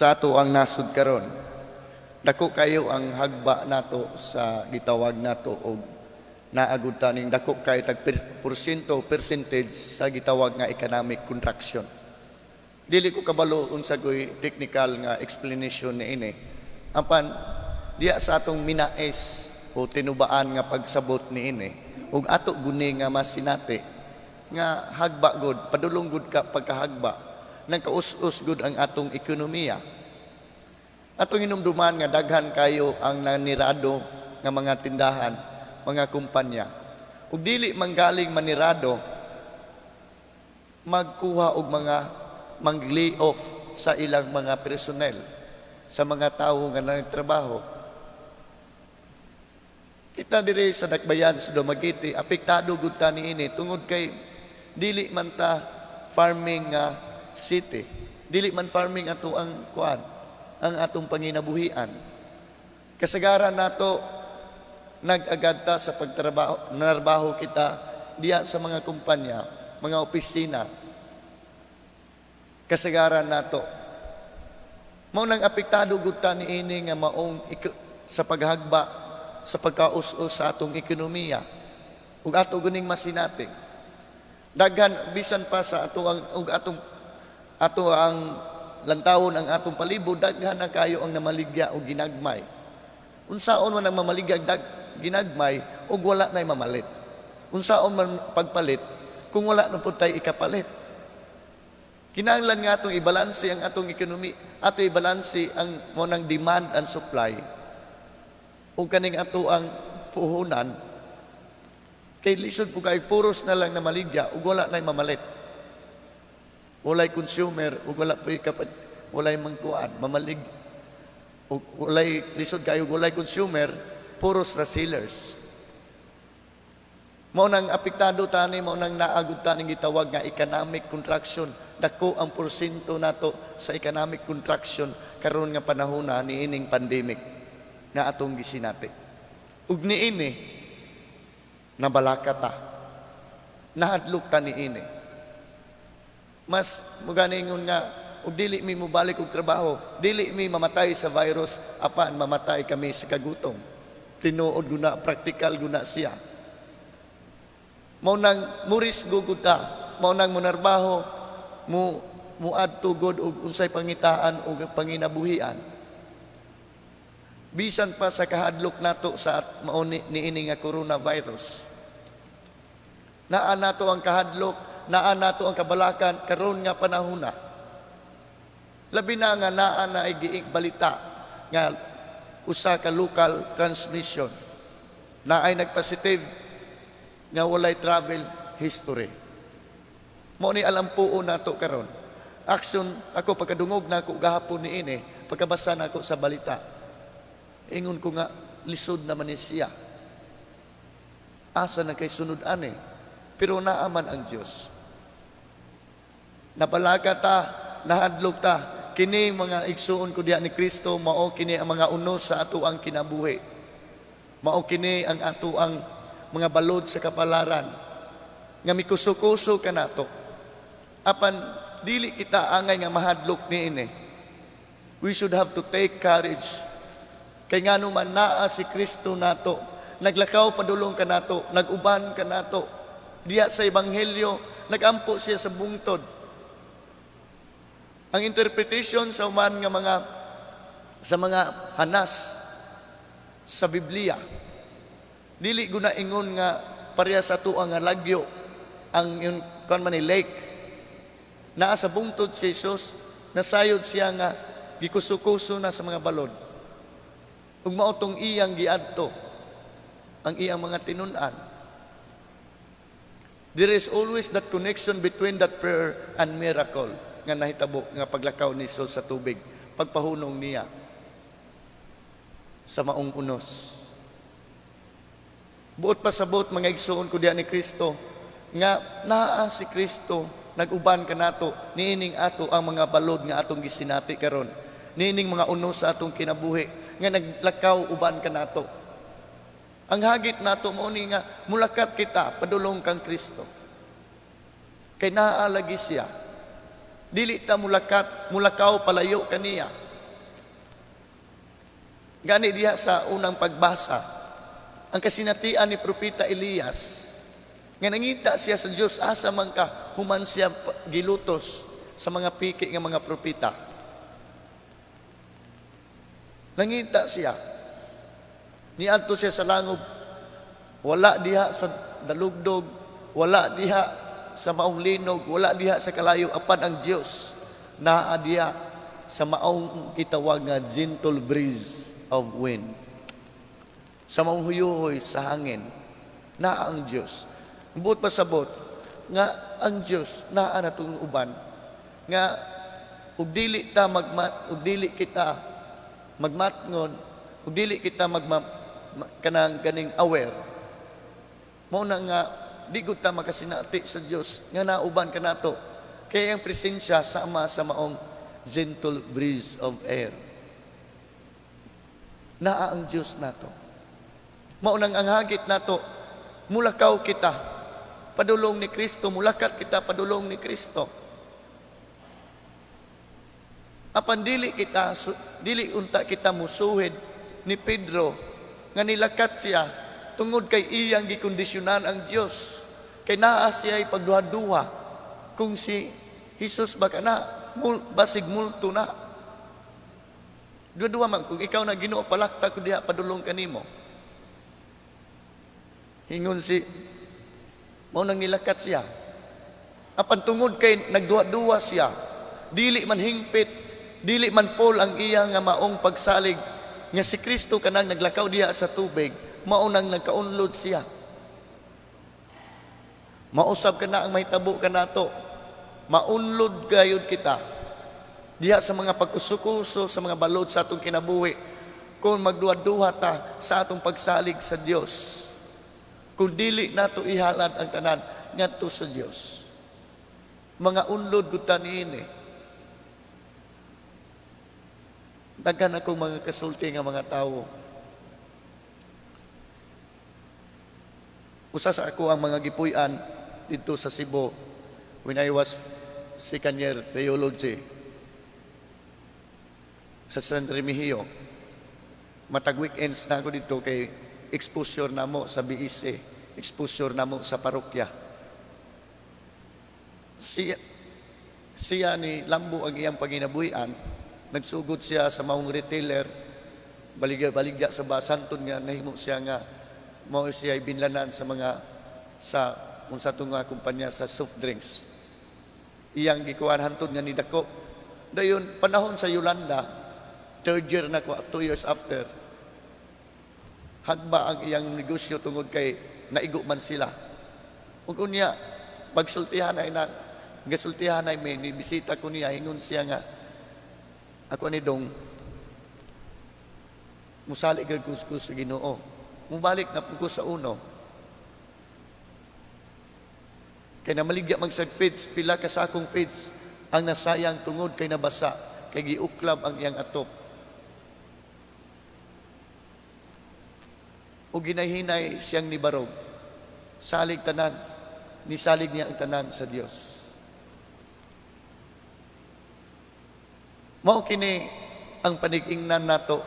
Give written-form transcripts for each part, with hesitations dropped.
Sa ato ang nasod karon, dako kayo ang hagba nato sa gitawag nato og naa gud ta ning dako kay tag porsyento, percentage sa gitawag nga economic contraction. Dili ko kabalo unsa koy technical nga explanation niini. Apan diya sa atong minais o tinubaan nga pagsabot niini ug ato guni nga masinati nga hagba gud, padulong gud ka pagkahagba nang kaus-us gud ang atong ekonomiya. Atong hinumduman nga daghan kayo ang nanirado nga mga tindahan, mga kumpanya. Ug dili manggaling manirado, magkuha og mga mag-lay off sa ilang mga personnel, sa mga tawo nga nagtrabaho. Kita diri sa Dakbayan sa Dumaguete, apektado gud ta niini tungod kay dili man ta farming nga city. Dili man farming ato ang kuan, ang atong panginabuhian. Kasagaran nato nag-agad ta sa pagtrabaho, narbaho kita diya sa mga kumpanya, mga opisina. Kasagaran nato. Mao nang apektado gud ta niini nga maong sa paghagba, sa pagkaus-us sa atong ekonomiya. Ug ato guning masinati. Daghan bisan pa sa ato ang ug atong ato ang lantawon ang atong palibot, daghan na kayo ang namaligya og ginagmay. Unsaon man ang mamaligya dag ginagmay ug wala nay mamalit? Unsaon man pagpalit kung wala na pud tay ikapalit? Kinahanglan nga atong ibalanse ang atong ekonomi, ato ibalanse ang mo nang demand and supply. Ug kaning ato ang puhunan kay lisod po kay puros na lang na maligya ug wala nay mamalit. Walay consumer ug wala pa kapat, walay mangkuan, mamalig ug walay, lisod kayo, walay consumer, puros ra sellers. Mao nang apektado tani, mao nang naa gud ta ning gitawag nga economic contraction. Dako ang porsyento nato sa economic contraction karon nga panahon na niining pandemic nga atong gisinati. Ug niini nabalaka ta. Nahadlok ta niini. Mas muganingon nga ug dili mi mobalik og trabaho, dili mi mamatay sa virus, apan mamatay kami sa kagutom. Tinuod guna, praktikal guna siya. Mao nang murisgo gud ta, mao nang munarbaho, mo muadto gud og unsay pangitaan og panginabuhian. Bisan pa sa kahadlok nato sa mao ni niini nga coronavirus. Naa nato ang kahadlok, naa nato ang kabalakan karon nga panahon na. Labi na nga naa na ay giing balita nga usa ka local transmission na ay nagpositive nga walay travel history. Mao ni alam puo nato karon. Action ako pagkadungog nako gahapon niini, pagkabasa nako sa balita. Ingon ko nga lisod naman ni siya. Asa na kay sunod ani? Pero naa man ang Dios. Nabalaka ta, nahadlok ta, kini mga igsuon ko diha ni Kristo, mao kini ang mga unos sa ato ang kinabuhi. Mao kini ang ato ang mga balod sa kapalaran nga mikuso-kuso kanato. Apan dili kita angay nga mahadlok niini. We should have to take courage. Kay ngano man naa si Kristo nato, naglakaw padulong kanato, nag-uban kanato. Diya sa ebanghelyo, nagampo siya sa bungtod. Ang interpretation sa uman nga mga sa mga hanas sa Biblia, dili guna ingon nga pareha sa tuang nga lagyo ang yun kan man ni lake. Naa sa bungtod si Jesus, nasayod siya nga gikuso-kuso na sa mga balod ug mao tong iyang giadto ang iyang mga tinun-an. There is always that connection between that prayer and miracle nga nahitabo nga paglakaw ni Jesus sa tubig, pagpahunong niya sa maong unos. Buot pasabot, mga igsuon ko diha ni Kristo, nga naa si Kristo nag-uban kanato niining ato ang mga balod nga atong gisinati karon, niining mga unos sa atong kinabuhi nga naglakaw uban kanato. Ang hagit nato mao ni nga mulakat kita padulong kang Kristo kay naa lagi siya. Dili ta mulakat, mulakaw palayo kaniya. Gani diha sa unang pagbasa, ang kasinatian ni Propeta Elias, nga nangita siya sa Dios asa man ka human siya gilutos sa mga piki nga mga propeta. Nangita siya. Niadto siya sa langob. Wala diha sa dalugdog, wala diha sa maong linog, wala diha sa kalayo, apan ang Dios naa diha sa maong gitawag nga gentle breeze of wind. Sa maong huyuhoy sa hangin, naa ang Dios. Buot pasabot nga ang Dios naa natong uban nga ug dili kita magmatngon ug dili kita kanang kaning aware, mao na nga di gud ta makasinati sa Dios nga nauban kanato, kay ang presensya sama sa maong gentle breeze of air. Naa ang Dios nato. Mao nang ang hagit nato, mulakaw kita padulong ni Kristo, mulakat kita padulong ni Kristo. Apan dili unta kita musuhid ni Pedro nga nilakat siya tungod kay iyang gikondisyonan ang Dios. Kay naa siya pagduha-duha kung si Jesus ba kana, basig multo na. Duha-duha man, "Kung ikaw na, Ginoo, palakta ko diha padulong kanimo." Ingon si mao nang nilakat siya. Apan tungod kay nagduha-duha siya, dili man hingpit, dili man full ang iya nga maong pagsalig nga si Kristo kanang naglakaw diha sa tubig, mao nang nagkaunlod siya. Mausab kana ang mahitabo kanato. Maunlod gayud kita diha sa mga pagkusukuso, sa mga balod sa atong kinabuhi, kung magduha-duha ta sa atong pagsalig sa Dios. Kung dili nato ihalad ang tanan ngadto sa Dios. Mga unlod gud ta niini. Daghan akong mga kasulti nga mga tawo. Usa sa ako ang mga gipuy-an dito sa Cebu when I was second year theology sa San Remigio. Matag weekends na ako dito kay exposure namo sa BSC, exposure namo sa parokya. Siya ni lambo ang iyang panginabuhian, nagsugod siya sa maong retailer, baligya-baligya sa basanton nga nahimo siya nga mao siya binlanan sa mga sa unsa to nga kumpanya sa soft drinks. Iyang gikuan hantod nga nidako. Dayon panahon sa Yolanda, third year na ko, 2 years after, hagba ang iyang negosyo tungod kay naigo man sila. Ug unya, pagsultihan ay na, gasultihan ay may bisita ko niya, ingon siya nga, "Ako ni dong, musalig ko sa Ginoo. Mubalik na po ko sa uno. Kay namaligya man sa feeds, pila ka sakong feeds ang nasayang tungod kay nabasa, kay giuklab ang iyang atop." O ginayhinay siyang nibarog. Salig tanan, nisalig niya ang tanan sa Dios. Mao kini ang panig-ingnan nato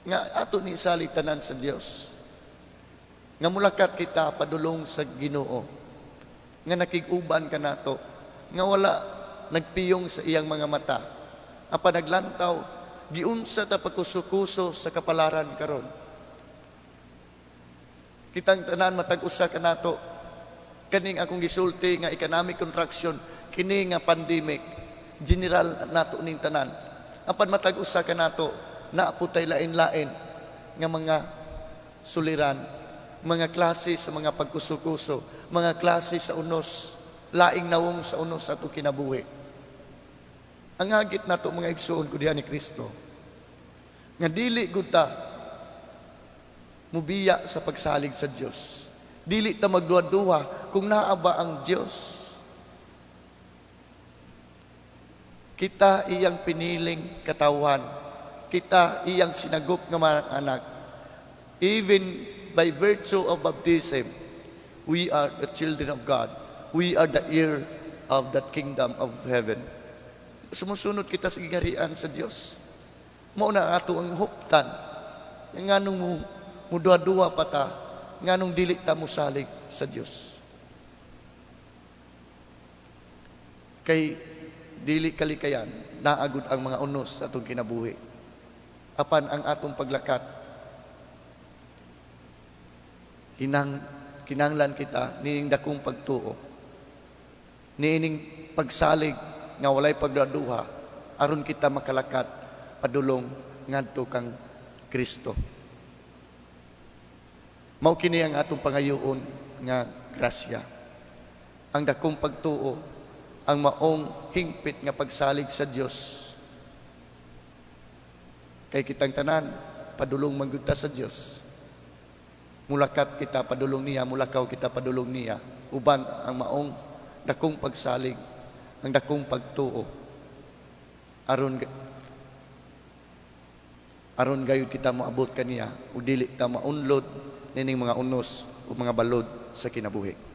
nga ato ni salig tanan sa Dios. Nga mulakat kita padulong sa Ginoo. Nga nakig-uban kanato, nga wala nagpiyong sa iyang mga mata. Apan naglantaw, giunsa ta pagkusukuso sa kapalaran karon. Kitang tanan, matag usa kanato, kaning akong gisulti nga economic contraction, kini nga pandemic, general nato ning tanan. Apan matag usa kanato naa putay lain-lain nga mga suliran, mga klase sa mga pagkusukuso, mga klase sa unos, laing nawong sa unos sa atong kinabuhi. Ang hagit nato, mga igsuon ko diha ni Kristo, nga dili gud ta mubiya sa pagsalig sa Dios. Dili ta magduha-duha kung naa ba ang Dios. Kita iyang piniling katawhan. Kita iyang sinagop nga mga anak. Even by virtue of baptism, we are the children of God. We are the heir of that kingdom of heaven. Sumusunod kita sa giharian sa Dios. Mao na ato ang huptan. Nganong mo muduha-duha pa ta, nganong dili ta mosalig sa Dios? Kay dili kalikayan, naa gud ang mga unos sa atong kinabuhi. Apan ang atong paglakat, kinanglan kita niining dakong pagtuo, niining pagsalig nga walay pagduha, aron kita makalakat padulong ngadto kang Kristo. Mao kini ang atong pangayoon nga grasya. Ang dakong pagtuo, ang maong hingpit nga pagsalig sa Dios. Kay kitang tanan padulong man gud ta sa Dios. Mulakat kita padulong niya, mulakaw kita padulong niya, uban ang maong dakong pagsalig, ang dakong pagtuo, aron gayud kita moabot kaniya ug dili ta maunlod nining mga unos o mga balod sa kinabuhi.